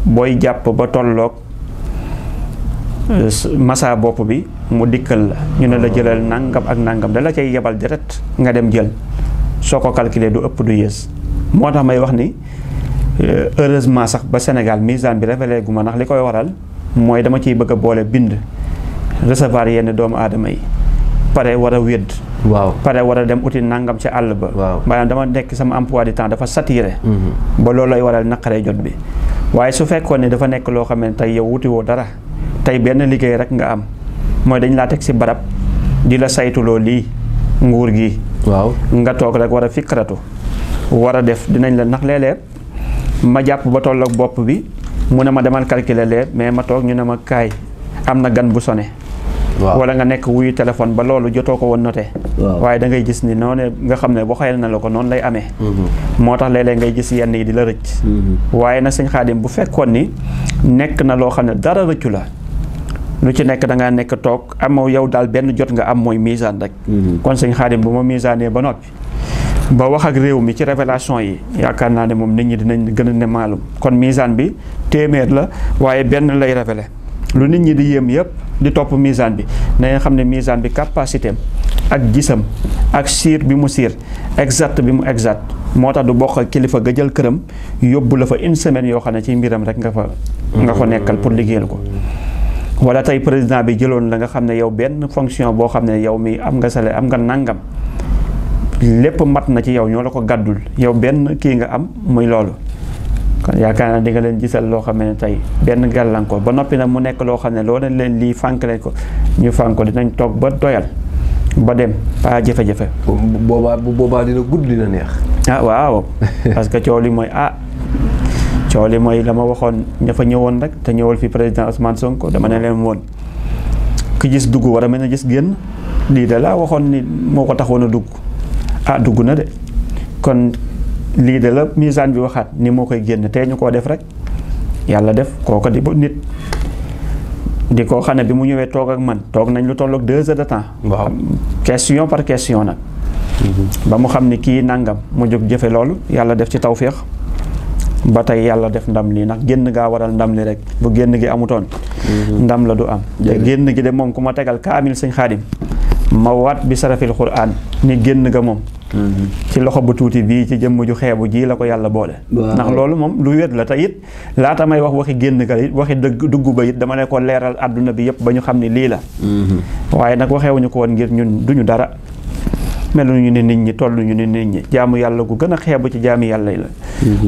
booy jàpp ba tolloog massa bopp bi mu dikkal la ñu ne la jëlal nangam ak nangam da la cay yebal direct nga dem jël soo ko calculer du ëpp du yées moo tax may wax ni heureusement sax ba Sénégal misaan bi révélé gu ma ndax li koy waral mooy dama ciy bëgg a boole bind recevoir yenn doomu aadama yi pare war a wédd waaw pare war a dem uti nangam ci àll ba waaw maanaam dama nekk sama emploi du temps dafa saturé ba loolu lay waral naqaree jot bi waaye su fekkoon ne dafa nekk loo xam ne tey yow wuti woo dara tey benn liggéey rek nga am mooy dañ laa teg si barab di la saytuloo lii nguur gi waaw nga toog rek war a fikratu war a def dinañ la nax léeg-léeg ma jàpp ba tolloog bopp bi mu ne ma demal calculer lee mais ma toog ñu ne ma kaay am na gan bu sone wala nga nekk wuyu téléphone ba loolu jotoo ko woon noté waaye da ngay gis ni noonu nga xam ne boo xayal na la ko noonu lay amee moo tax léeg-léeg ngay gis yenn yi di la rëcc waaye nag sëñ Xaadim bu fekkoon ni nekk na loo xam ne dara rëccu la lu ci nekk da ngaa nekk toog amoo yow daal benn jot nga am mooy misaan rek kon sëñ Xaadim bu ma misaanee ba noppi ba wax ak réew mi ci révélation yi yaakaar naa ne moom nit ñi dinañ gën a ne maalum kon misaan bi téeméer la waaye benn lay révélé lu nit ñi di yéem yëpp di topp misaan bi na nga xam ne misaan bi capacité am ak gisam ak siir bi mu siir exact bi mu exact moo tax du bokk kilifa ga jël këram yóbbu la fa une semaine yoo xam ne ci mbiram rek nga fa nekkal pour liggéeyal ko wala tey président bi jëloon la nga xam ne yow benn fonction boo xam ne yow mi am nga salaire am nga nangam lépp mat na ci yow ñoo la ko gàddul yow benn kii nga am muy loolu kon yaakaar naa di nga leen gisal loo xam ne tey benn gàllankoor ba noppi nag mu nekk loo xam ne loo leen lii fànk leen ko ñu fànk ko dinañ toog ba doyal ba dem pas jafe-jafe. bu boobaa dina gudd dina neex. ah waaw parce que coow li mooy coow li mooy la ma waxoon ña fa ñëwoon rek te ñëwal fi président Ousmane Sonko dama ne leen woon ki gis dugg war a mën a gis génn lii de laa waxoon ni moo ko taxoon a dugg dugg na de kon lii de la misaan bi waxaat ni moo koy génn tey ñu koo def rek yàlla def kooko di nit di koo xam ne bi mu ñëwee toog ak man toog nañ lu tolloog 2 heures de temps. waaw question par question nag. ba mu xam ni kii nangam mu jóg jëfe loolu yàlla def ci tawféex ba tey yàlla def ndam lii ndax génn gaa waral ndam li rek bu génn gi amutoon. ndam la du am. te génn gi de moom ku ma tegal kaamil sëñ Xaadim ma waat bi sarafil Qur'an ni génn ga moom. ci loxo bu tuuti bii ci jëmm ju xeebu ji la ko yàlla boole. ndax loolu moom lu wér la te it laata may wax waxi génn ga it waxi dugg ba it dama ne ko leeral àdduna bi yëpp ba ñu xam ne lii la. waaye nag waxeewuñu ko woon ngir ñun duñu dara meluñu ni nit ñi tolluñu ni nit ñi jaamu yàlla gu gën a xeebu ci jaami yàlla yi la.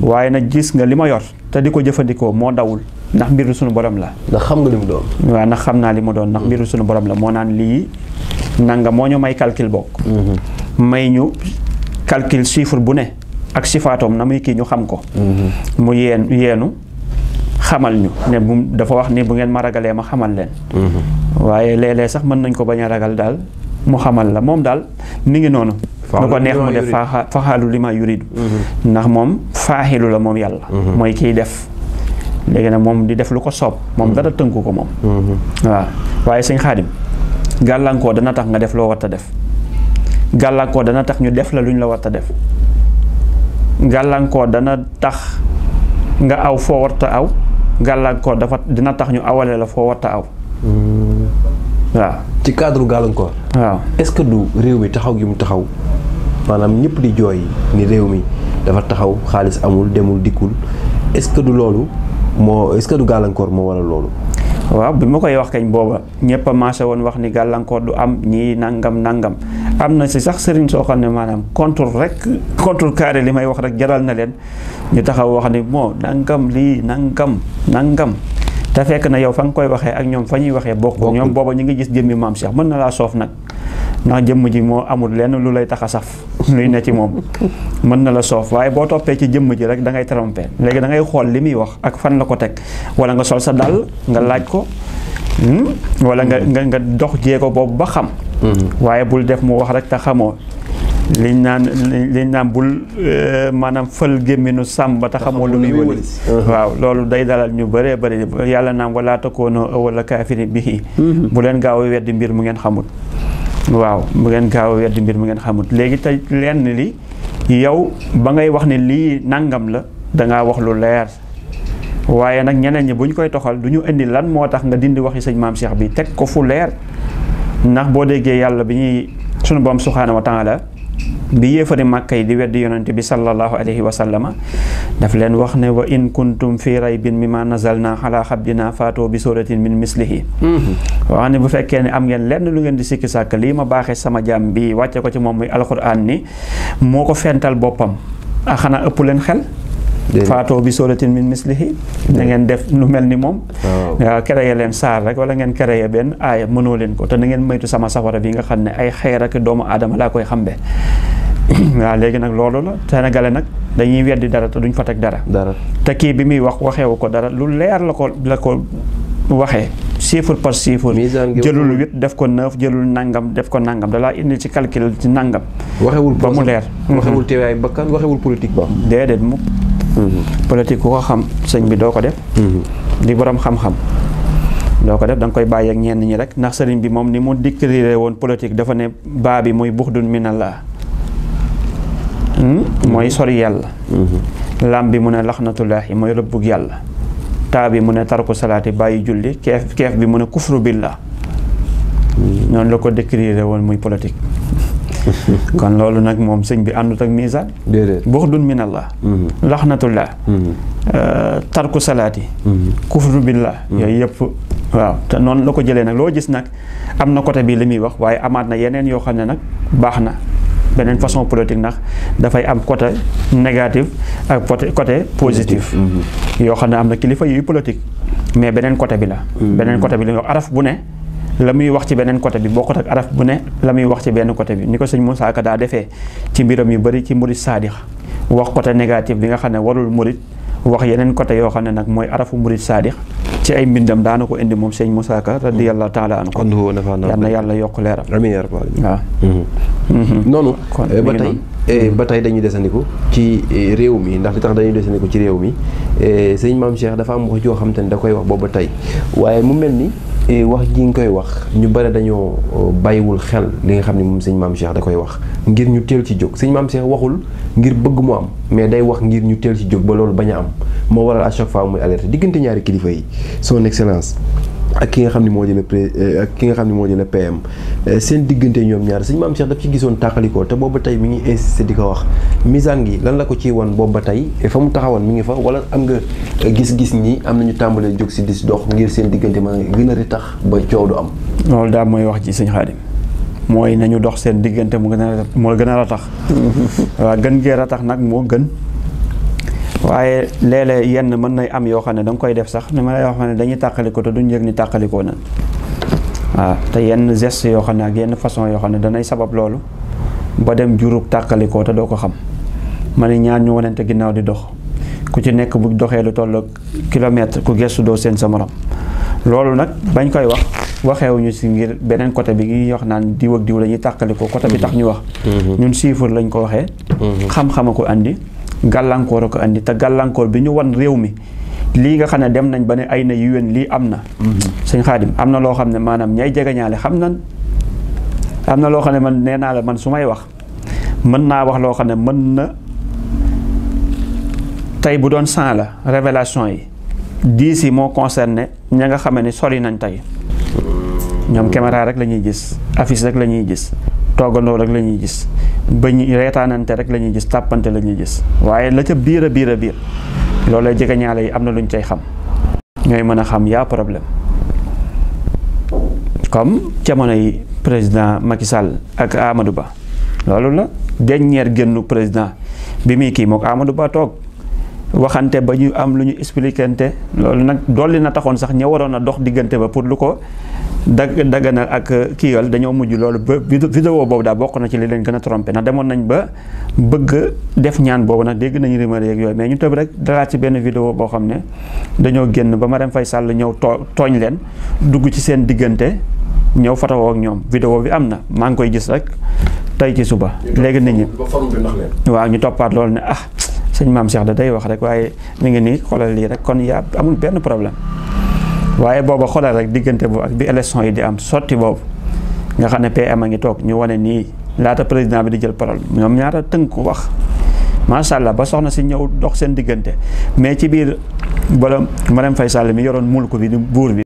waaye nag gis nga li ma yor te di ko jëfandikoo moo dawul ndax mbiru suñu borom la. ndax xam nga li mu doon. waaw ndax xam naa li mu doon ndax mbiru suñu borom la moo naan lii nanga moo ñu may calcul bokk. may ñu calcul chiffre bu ne ak sifaatoom na muy kii ñu xam ko. mu yeenu xamal ñu ne dafa wax ni bu ngeen ma ragalee ma xamal leen. waaye léeg-léeg sax mën nañ ko bañ a ragal daal mu xamal la moom daal mi ngi noonu. lu ko neex mu def faxaalu li ma yuridu ndax moom faaxilu la moom yàlla. mooy kiy def léegi nag moom di def lu ko soob moom dara tënku ko moom. waaw waaye sëñ Xaadim gàllankoor dana tax nga def loo war a def. gàllankoor dana tax ñu def la lu ñu la war a def gàllankoor dana tax nga aw foo warta aw gàllankoor dina tax ñu awale la foo warta aw waaw. ci cadre gàllankoor. waaw est-ce que du réew mi taxaw gi mu taxaw maanaam ñëpp di jooy ni réew mi dafa taxaw xaalis amul demul dikkul est-ce que du loolu est-ce que du gàllankoor moo waral loolu. waaw bi ma koy wax kañ booba ñëpp a marché woon wax ni gàllankoor du am ñii nangam am na si sax sëriñ soo xam ne maanaam contre carré li may wax rek jaral na leen ñu taxaw wax ni moo nangam lii nangam te fekk na yow fa nga koy waxee ak ñoom fa ñuy waxee bokk ñoom booba ñu ngi gis jëmmi maam Cheikh mën na laa soof nag ndax jëmm ji moo amul lenn lu lay tax a saf luy ne ci moom mën na la soof waaye boo toppee ci jëmm ji rek da ngay trompé léegi da ngay xool li muy wax ak fan la ko teg wala nga sol sa dàll nga laaj ko wala nga dox jéego boobu ba xam waaye bul def mu wax rek te xamoo liñ naan bul maanaam fël gémminu sàmm ba te xamoo lu muy wëli waaw loolu day dalal ñu bëree bëri yàlla naam wala takoonoo awwala kaafiri bihi bu leen gaaw a weddi mbir mu ngeen xamul waaw bu ngeen gaaw a weddi mbir mu ngeen xamul léegi tey lenn li yow ba ngay wax ne lii nangam la dangaa wax lu leer waaye nag ñeneen ñi bu ñu koy toxal du ñu indi lan moo tax nga dindi waxi sëñ maam Cheikh bi teg ko fu leer ndax boo déggee yàlla bi ñuy sunu borom subhaanahu wa taala bi yéefari màkka yi di weddi yonente bi sallallahu alayhi wa sallama daf leen wax ne wa in kuntum fi raybin mimma nazalna ala xabdina faatoo bi suratin min mislihi wax ne bu fekkee ne am ngeen lenn lu ngeen di sikki sàkk lii ma baaxee sama jaam bi wàcce ko ci moom muy alquran ni moo ko fental boppam a xanaa ëpp leen xel faatoo bi suratin min mislihi da ngeen def lu mel ni moom waaw créé leen saar rek wala ngeen créé benn aaya mënoo leen ko te na ngeen moytu sama safara bi nga xam ne ay xeer ak doomu aadama laa koy xambe waaw léegi nag loolu la Sénégalais nag dañuy weddi dara te duñ fa teg dara te kii bi muy wax waxeewu ko dara lu leer la ko waxee chiffre par chiffre jëlul 8 def ko 9 jëlul nangam def ko nangam dalaa indi ci calcul ci nangam waxewul ba mu leer waxewul teewaay bakkan waxewul politique ba déedéet mu politique ku ko xam sëñ bi doo ko def di borom xam-xam doo ko def da nga koy bàyyi ak ñenn ñi rek ndax sëriñ bi moom ni mu décrire woon politique dafa ne baa bi muy buxdun minallah mooy sori yàlla lam bi mu ne laxnatullaahi mooy rëbbug yàlla taa bi mu ne tarku salaati bàyyi julli keef bi mu ne kufru billah noonu la ko décrire woon muy politique kon loolu nag moom sëñ bi àndut ak misaan buxdun minallah laxnatullah tarku salaati kufru billah yooyu yëpp waaw te noonu la ko jëlee nag loo gis nag am na côté bi li muy wax waaye amaat na yeneen yoo xam ne nag baax na beneen façon politique ndax dafay am côté négatif ak côté positif yoo xam ne am na kilifa yuy politique mais beneen côté bi la beneen côté bi la ñuy wax araf bu ne la muy wax ci beneen côté bi bokkut ak araf bu ne la muy wax ci benn côté bi ni ko sëñ Moussa Ka daa defee ci mbiram yu bëri ci murid saadix wax côté négatif bi nga xam ne warul murid wax yeneen côté yoo xam ne nag mooy arafu murid saadix ci ay mbindam daana ko indi moom sëñ Moussa Ka radiyallahu taala anhu yal na yàlla yokk leeram amiin yaa rabbal waaw noonu ba tey dañuy desandiku ci réew mi ndax li tax dañuy desandiku ci réew mi sëñ Maam Cheikh dafa am wax joo xam te ne da koy wax booba tey waaye mu mel ni wax ji nga koy wax ñu bëri dañoo bàyyiwul xel li nga xam ne moom sëñ Maam Cheikh da koy wax ngir ñu teel ci jóg sëñ Maam Cheikh waxul ngir bëgg mu am mais day wax ngir ñu teel ci jóg ba loolu bañ a am moo waral à chaque fois muy alerte diggante ñaari kilifa yi son excellence ak ki nga xam ne moo di ak ki nga xam ne moo di la PM seen diggante ñoom ñaar sëñ Maam Cheikh daf ci gisoon tàqalikoo te booba tey mi ngi insisté di ko wax misaan gi lan la ko ciy wan booba tey fa mu taxawoon mi ngi fa wala am nga gis-gis ñi am nañu tàmbalee jóg si dis dox ngir seen diggante ma gën a ritax ba coow du am. loolu daal mooy wax ci sëñ Xaadim mooy nañu dox seen diggante moo gën a ratax waaw gën gee ratax nag moo gën waaye léeg-léeg yenn mën nay am yoo xam ne da nga koy def sax ni ma lay wax ne dañuy tàqalikoo te duñ yëg ni tàqalikoo na waaw te yenn geste yoo xam ne ak yenn façon yoo xam ne danay sabab loolu ba dem jurug tàqalikoo te doo ko xam ma ne ñaar ñu wanante ginnaaw di dox ku ci nekk bu doxee lu toll kilomètre ku gestu doo seen sa morom loolu nag bañ koy wax waxeewuñu si ngir beneen côté bi ngi wax naan diw ak diw la ñuy tàqalikoo côté bi tax ñu wax ñun chiffre lañ ko waxee xam-xama ko andi gàllankoor a ko andi te gàllankoor bi ñu wan réew mi lii nga xam ne dem nañ ba ne ay na UN lii am na sëñ Xaadim am na loo xam ne maanaam ñay jegeñaale xam nan am na loo xam ne man nee naa la man su may wax mën naa wax loo xam ne mën na tey bu doon 100 la révélation yi 10 yi moo concerné ña nga xam ne sori nañ tey ñoom caméra rek la ñuy gis affiche rek la ñuy gis toggandoo rek la ñuy gis bañ reetaanante rek la ñuy gis tàppante la ñuy gis waaye la ca biir a biir loolay jege ñaale yi am na lu ñu cay xam ñooy mën a xam yaa problème comme jamono yi président Macky Sall ak Amadou Ba loolu la dernier génnu président bi muy kii mook Amadou Ba toog waxante ba ñu am lu ñu expliquante loolu nag dolli na taxoon sax ña waroon a dox diggante ba pour lu ko dagganal ak kiiwal dañoo mujj loolu ba vidéo boobu daal bokk na ci li leen gën a trompé ndax demoon nañ ba bëgg def ñaan boobu nag dégg nañu rumeur yeeg yooyu mais ñu tëb rek dalaat ci benn vidéo boo xam ne dañoo génn ba Marème Faye Sall ñëw tooñ leen dugg ci seen diggante ñëw fatawoo ak ñoom vidéo bi am na maa ngi koy gis rek tey ci suba léegi nit ñi waaw ñu toppaat loolu ne sëñ Maam Cheikh da day wax rek waaye mi ngi nii xoolal lii rek kon yaa amul benn problème waaye booba xoolal rek diggante boobu ak bi élection yi di am sotti boobu nga xam ne PM a ngi toog ñu wane nii laata président bi di jël parole ñoom ñaata tënk wax macha allah ba soxna si ñëw dox seen diggante mais ci biir borom Marème Faye Sall mi yoroon mulku bi di buur bi